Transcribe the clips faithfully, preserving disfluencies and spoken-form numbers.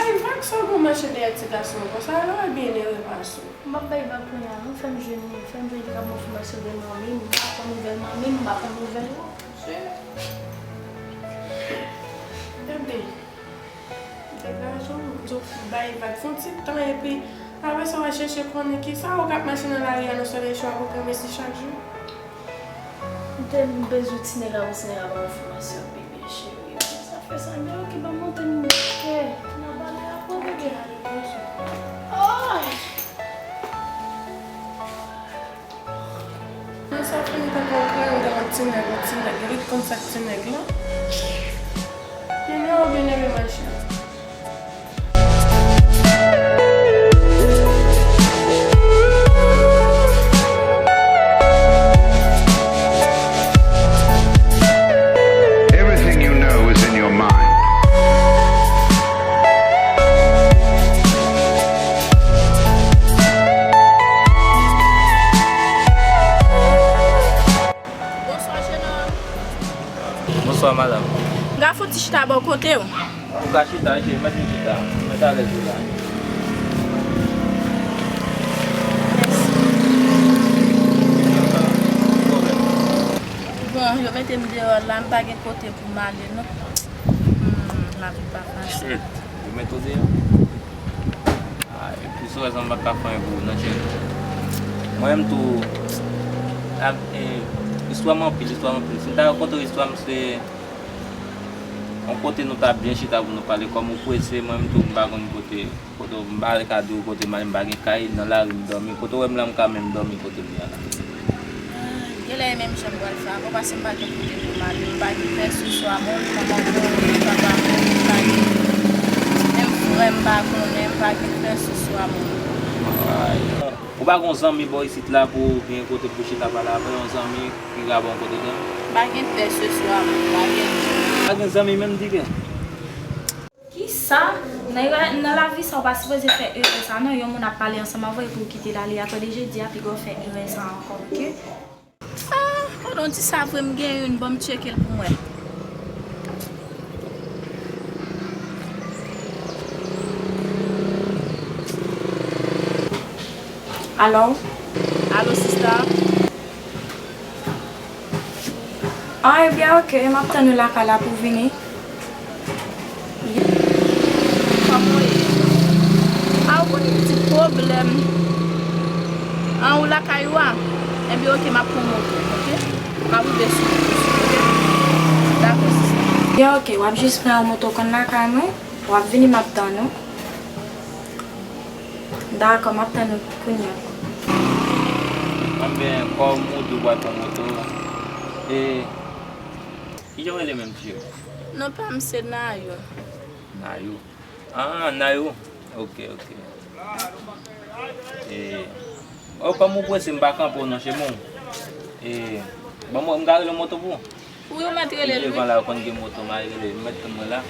Ay, vag sa w gon mache dèyè ti gason konsa, lè w al byen nere pase w. M ap bay vag kounye a, non, fè m jwenn, fè m jwenn kòb enfòmasyon de manmi m, m pa pran nouvèl manmi m, m pa pran nouvèl ou. Ebyen, degaje w, m di w bay vag, fè yon ti tan, epi apre sa w al chèche konnen kisa ou k ap mache nan lari a nan solèy cho a pou kenbe si chak jou. M te bezwen ti nèg la, pou ti nèg la ban m enfòmasyon, bebe cheri. Sa fè sa, men oke, ban m monte m kè. Nan bale a, pran bebe a. Ay! Nan sa fini tankou yon kreyon, gen yon ti nèg, yon ti nèg. Ret konn sa k ti nèg la. Byen nere, byen nere, machè. Everything you know is in your mind. Bonswa, jenòm. Bonswa, madanm. M ka fè yon ti chita bò kote w? Ou ka chita, cheri, mèt vin chita. Mèt alèz ou la. Mèsi. Bon, yo mete m deyò la, m pa gen kote pou m ale, non. Hmm, lavi pa fasil. Shit, yo mete w deyò? Ah, epi sou rezon m pa ka fè anyen pou ou, non, cheri. Mwen menm tou, ak, eh, istwa m anpil, istwa m anpil. Si m ta rakonte w istwa m, se yon kote nou ta byen chita pou nou pale. Kòm ou prese, mwen menm tou, m pa konn kote, kote, m pa ka di w kote m ale, m pa gen kay, nan lari m dòmi. Kote w wè m la, m ka menm dòmi kote m ye a la. Genlè e menm jan m pral fè ankò, paske m pa gen kote pou m ale, m pa gen pè sou swa mwen, kòman pou mwen, papa mwen, m pa gen menm frè m pa konnen, m pa gen pè sou swa mwen. Ay. Ou pa gen yon zanmi bò isit la pou w gen kote pou chita pale avè yon zanmi ki ka ba w kote dòmi? M pa gen pè sou swa mwen, m pa gen. Pa gen zanmi menm, di ke. Kisa? Nan, nan lavi sa, ou pa sipoze fè erè sa, non. Yon moun ap pale ansanm avè w epi w kite l ale. Apre de jedi a, piga w fè erè sa ankò, oke? Ah, pandan w di sa vre, m gen youn, ban m tcheke l pou m wè. Alo? Alo, sista? Ah, ebyen, oke, m ap tann ou lakay la pou w vini. Kòman w ye? Ah, ou konn yon ti pwoblèm. Ah, ou lakay ou a? Ebyen, oke, m ap pran moto, oke? M ap rive sou ou, oke? Dakò, sista. Ebyen, oke, w ap jis pran yon moto konn lakay mwen, w ap vini, m ap tann ou. Dakò, m ap tann ou kounye a. Anben, kòm ou di w pral pran moto, e, kijan w rele menm, cheri? Non pa m se Nayou. Nayou? Ah, Nayou. Oke, oke. E, o, kòm ou prese, m pa kanpe w non, cheri. E, ban mwen, m ka rele moto pou ou? Wi, ou mèt rele l, wi. Devan la, yo konn gen moto, m a rele, m mèt tann mwen la.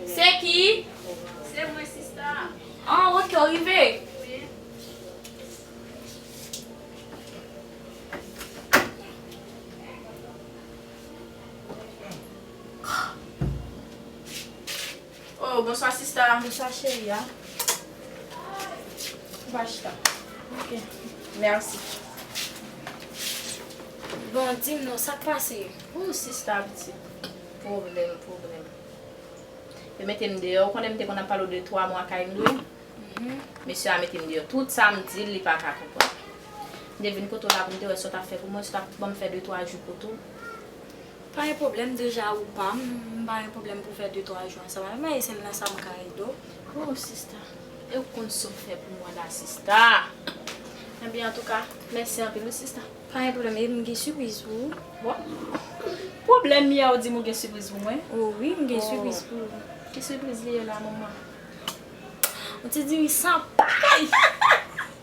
Se ki? Se mwen, sista. Ah, oke, w rive? Wi. Oh, bonswa, sista. Bonswa, cheri a. Ou pa chita. Oke. Mèsi. Bon, di m non, sa k pase? Ou, sista, pitit. Pwoblèm, pwoblèm. Yo mete m deyò, ou konnen m te konn ap pale w de twa mwa kay m lwe. Mesye a mete m deyò. Tout sa m di l, li pa ka konprann. M te vin kote w la pou m te wè sa w t ap fè pou mwen, si w t ap ban m fè de twa jou kote w. Pa gen pwoblèm, deja ou pa m, m pa gen pwoblèm pou fè de twa jou ansanm avè m, e sèl nan sa m ka ede w. Oh, sista, e w konn sa w fè pou mwen la, sista. Ebyen, antouka, mèsi anpil, wi, sista. Pa gen pwoblèm, e m gen sipriz pou ou. Bon. Pwoblèm, yè ou di m ou gen sipriz pou mwen? Oh wi, m gen sipriz pou ou. Ki sipriz li ye la, manman? Yon ti diri san pay!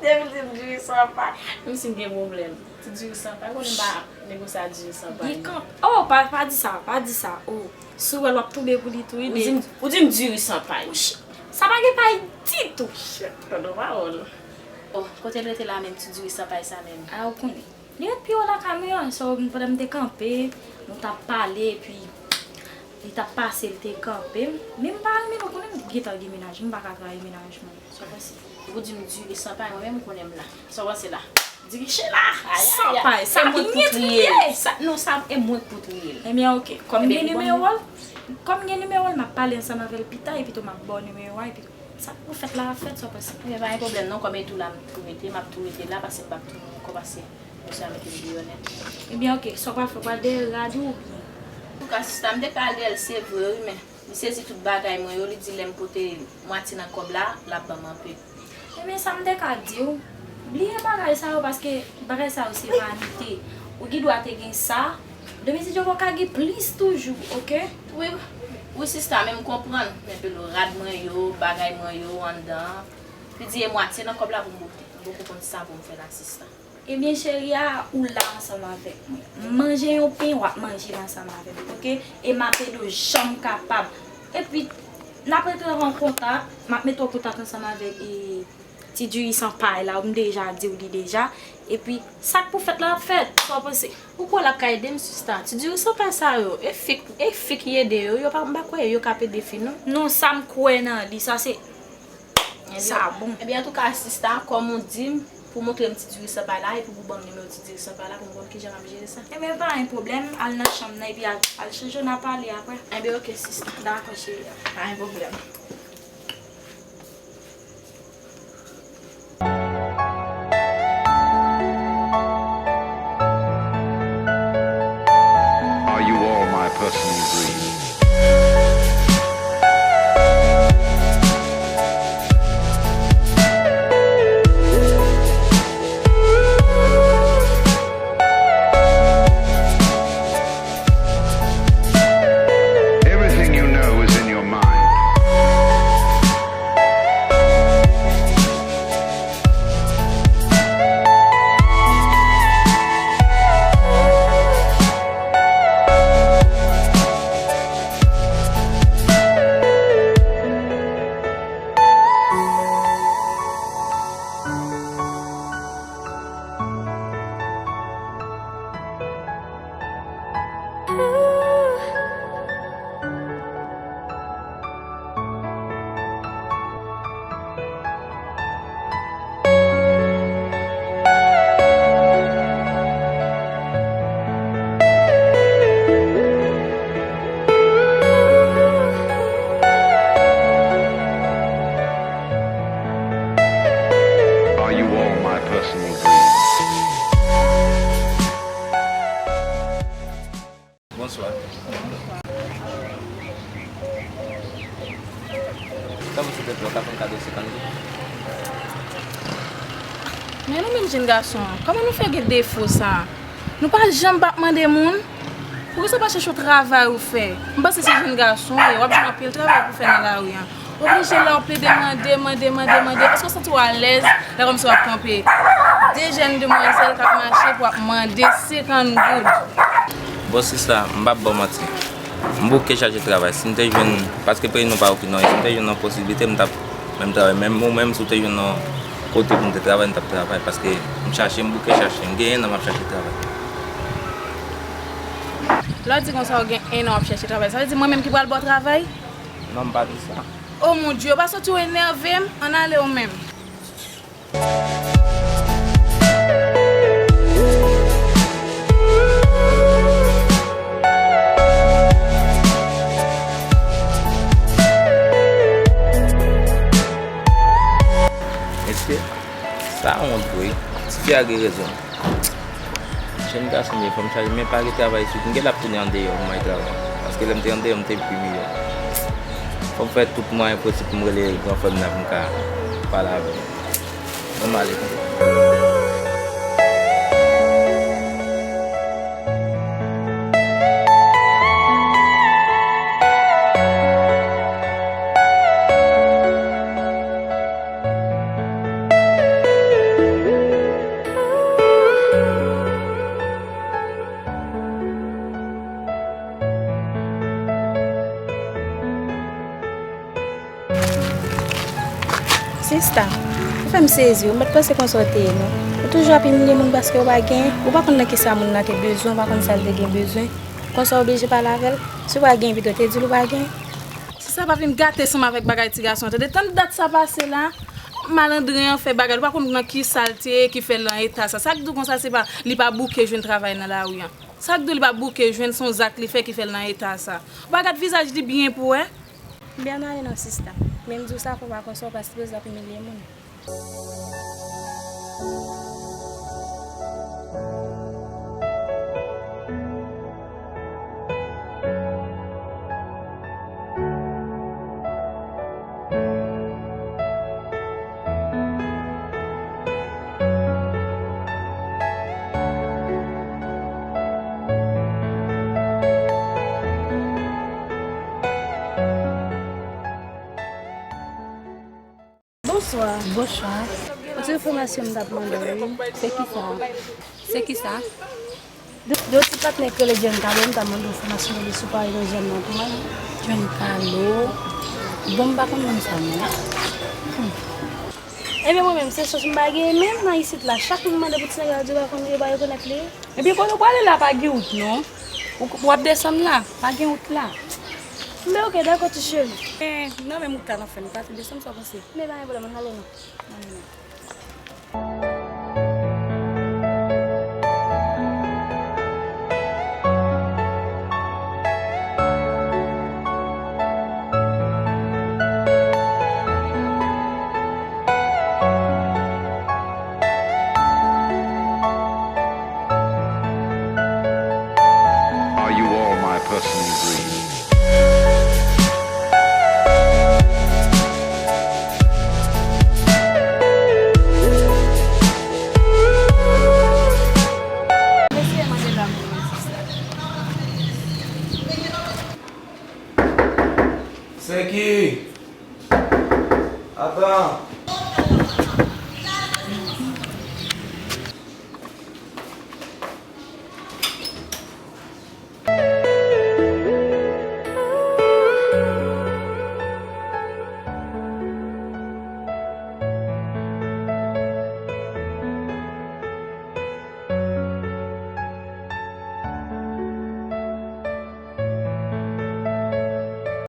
Depi l di m diri san pay, menm si m gen pwoblèm. Ti diri san pay, konnen m pa negosye a diri san pay. Gen kanpe. Oh, pa, pa di sa, pa di sa. Oh, si w wè l w ap tonbe pou li tou, wi. Ou di m, ou di m diri san pay. Sa pa gen pay ditou. Shit, tande pawòl. Oh, kote l rete la menm, ti diri san pay sa menm? A, ou konnen. Li ret pi wo lakay mwen an, so, pandan m te kanpe, nou t ap pale, epi li t ap pase, l te kanpe. Men m pa renmen l, ou konnen m gentan gen mennaj, m pa ka trayi mennaj mwen. Sa w panse? Ou di m diri san pay, mwen menm ou konnen m la. Sa w panse la? Diri chela! San pay, sa ki nèt li ye! Sa, non, sa, e mwen k pou triye l. Ebyen, oke. Kòm m gen nimewo l, kòm m gen nimewo l, m ap pale ansanm avè l pita, epi tou m ap ba w nimewo a, epi sa k pou fèt la ap fèt, sa w panse? Ebyen, pa gen pwoblèm non, kòm e tou la m tou rete, m ap tou rete la, paske m p ap tou kòmanse mesye a mete m deyò nèt. Ebyen, oke, sa w pral fè, w pral dèyè rad ou oubyen? Antouka, sista, m te ka al dèyè l, se vre, wi, men li sezi tout bagay mwen yo, li di lè m pote mwatye nan kòb la, l ap ban m anpil. Ebyen, sa m te ka di w, bliye bagay sa yo, paske bagay sa yo se vanite. Ou gen dwa te gen sa, demen si Dye vle w ka gen plis toujou, oke? Wi, wi, sista, men m konprann. Men pilo rad mwen yo, bagay mwen yo anndan an. Li di e mwatye nan kòb la pou m pote. M poko konn sa pou m fè la, sista. Ebyen, cheri a, ou la ansanm avèk mwen. M manje yon pen, w ap manje l ansanm avè m, oke? E m ap ede w jan m kapab. Epi, n ap rete an kontak, m ap mete w an kontak ansanm avèk, e, ti diri san pay la, m deja di w li deja. Epi, sa k pou fèt la ap fèt, sa w panse? Ou kwè l ap ka ede m, sista? Ti diri san pay sa yo, e fi k, e fi ki ede yo, yo pa, m pa kwè yo k ap ede fi, non. Non, sa m kwè nan li, sa se Sa bon. Ebyen, antouka, sista, kòm ou di m, pou montre m ti diri san pay la, epi pou ban m nimewo ti diri san pay la, pou m konn kijan m ap jere sa. Ebyen, pa gen pwoblèm, al nan chanm nan, epi al, al chanje, n a pale apre. Ebyen, oke, sista. Dakò, cheri. Pa gen pwoblèm. Are you all my personal dreams? Everything you know is in your mind. Are you all my personal dreams? Bonswa. Kòman se te pran ka fè m kado senkant goud? Men nou menm jenn gason an, kòman nou fè gen defo sa a? Nou pa janm p ap mande moun? Poukisa w pa chèche yon travay ou fè? M panse se jenn gason w ye, w ap jwenn anpil travay pou fè nan lari an. Oblije la w plede mande, mande, mande, mande. Èske w santi w alèz lè kòmsi w ap kanpe de jèn demwazèl k ap mache pou ap mande senkant goud? Bon, sista, m p ap ba w manti. M bouke chache travay. Si m te jwenn, paske peyi nou pa oke non, si m te jwenn yon posiblite, m t ap menm travay. Menm ou menm, si w te jwenn yon kote pou m te travay, m t ap travay. Paske m chache, m bouke chache. M gen en an m ap chache travay. Lè w di konsa, w gen en an w ap chache travay. Sa vle di mwen menm ki pral ba w travay? Non, m pa di sa. Oh mon Dieu, ou pa santi w enève m? Ann ale ou menm. Pa wont vre. Tifi a gen rezon. Jèn gason m ye, fò m chaje, men pa gen travay isit. M genlè ap tounen andeyò pou m al travay. Paske lè m te andeyò, m te pi miyò. Fò m fè tout mwayen posib pou m rele gran frè m nan pou m ka pale avè l. Bon, m ale konsa. Sista, ou fè m sezi, ou mèt panse konsa w te ye, non? Ou toujou ap imilye moun paske w pa gen, ou pa konn nan kisa moun nan te bezwen, ou pa konn sa l te gen bezwen. Konsa w oblije pale avè l. Si w pa gen, pito te di l ou pa gen. Sista, pa vin gate san m avèk bagay ti gason an, tande. Tann dat sa pase la, malandren an fè bagay, ou pa konn nan kisa l te ye ki fè l nan eta sa. Sa k di w konsa, se pa, li pa bouke jwenn travay nan lari an. Sa k di w li pa bouke jwenn, se yon zak li fè ki fè l nan eta sa. Ou pa gad vizaj li byen pou wè? M byen ale non, sista. Men m di w sa fò pa konsa, w pa sipoze ap imilye moun. Bonswa. Bonswa. Yon ti enfòmasyon m t ap mande w, wi. Se kisa? Se kisa? Gen, gen yon ti patnè k rele Giancarlo, m ta mande w enfòmasyon li sou pa yon zòn nan tou, mwen. Giancarlo? Bon, m pa konn moun sa, non. Hmm. Ebyen, mwen menm, se chans m pa genyen menm nan isit la. Chak moun m mande pou ti nèg la, yo di yo pa konn, yo pa rekonèt li. Ebyen, kote w prale la, pa gen wout, non. Ou, w ap desann la, pa gen wout la. Men oke, dakò, ti cheri. Men, nan menm wout la, n ap fè, nou pa tou desann, sa w panse? Men pa gen pwoblèm, ann ale non. Ann ale non. Are you all my personal dreams? Seki! Atan!